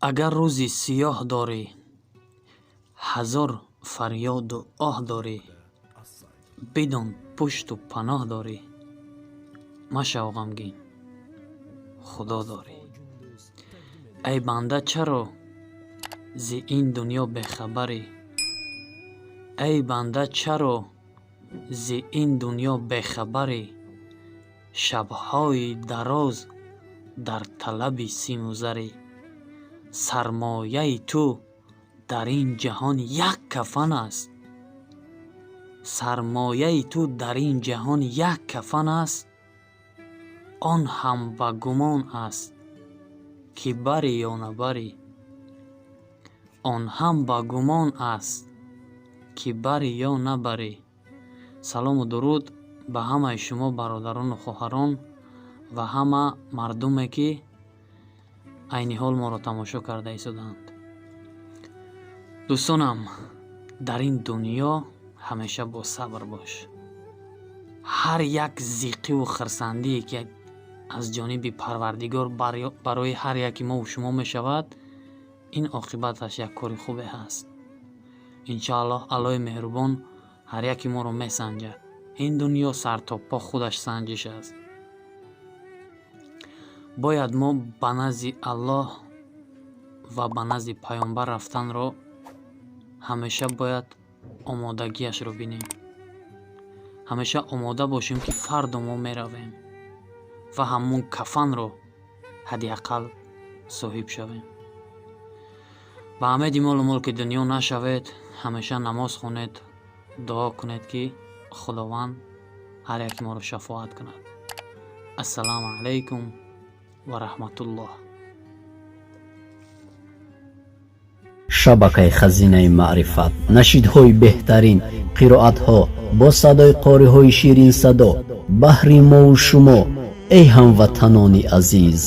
Агар рӯзи сиёҳ дорӣ, ҳазор фарёду оҳ дорӣ, бидон, пушту паноҳ дорӣ. Машав ғамгин, Худо дорӣ. Эй банда, чаро зи ин дунё бехабарӣ? Эй банда, чаро зи ин дунё бехабарӣ? Шабҳои дароз дар талаби симу зарӣ. Сармояи ту дар ин ҷаҳон як кафан аст. Сармояи ту дар ин ҷаҳон як кафан аст. Он ҳам ба гумон аст, ки барӣ ё набарӣ. Он ҳам ба гумон аст, ки барӣ ё набарӣ. Салому дуруд ба ҳамаи шумо, бародарону хоҳарон ва ҳама мардуме, ки айни ҳол моро тамошо карда истодаанд. Дӯстонам, дар ин дунё ҳамеша бо сабр бош. Ҳар як зиқиву хирсандие, ки аз ҷониби Парвардигор барои ҳар яки мову шумо мешавад, ин оқибаташ як кори хубе ҳаст. Иншоаллоҳ, Аллоҳи меҳрубон ҳар яки моро месанҷад. Ин дунё сартопо худаш санҷиш аст. Бояд мо ба назди Аллоҳ ва ба назди Паёмбар рафтанро ҳамеша бояд омодагиашро бинем. Ҳамеша омода бошем, ки фардо мо меравем ва ҳамун кафанро ҳадди ақал соҳиб шавем. Ба умеди молу мулки дунё нашавед, ҳамеша намоз хонед, дуо кунед, ки Худованд ҳар яки моро шафоат кунад. Ассалому алайкум ва раҳматуллоҳ. Шабакаи Хазинаи маърифат нашидҳои беҳтарин, қироатҳо бо садои қориҳои ширинсадо баҳри мову шумо, эй ҳамватанони азиз.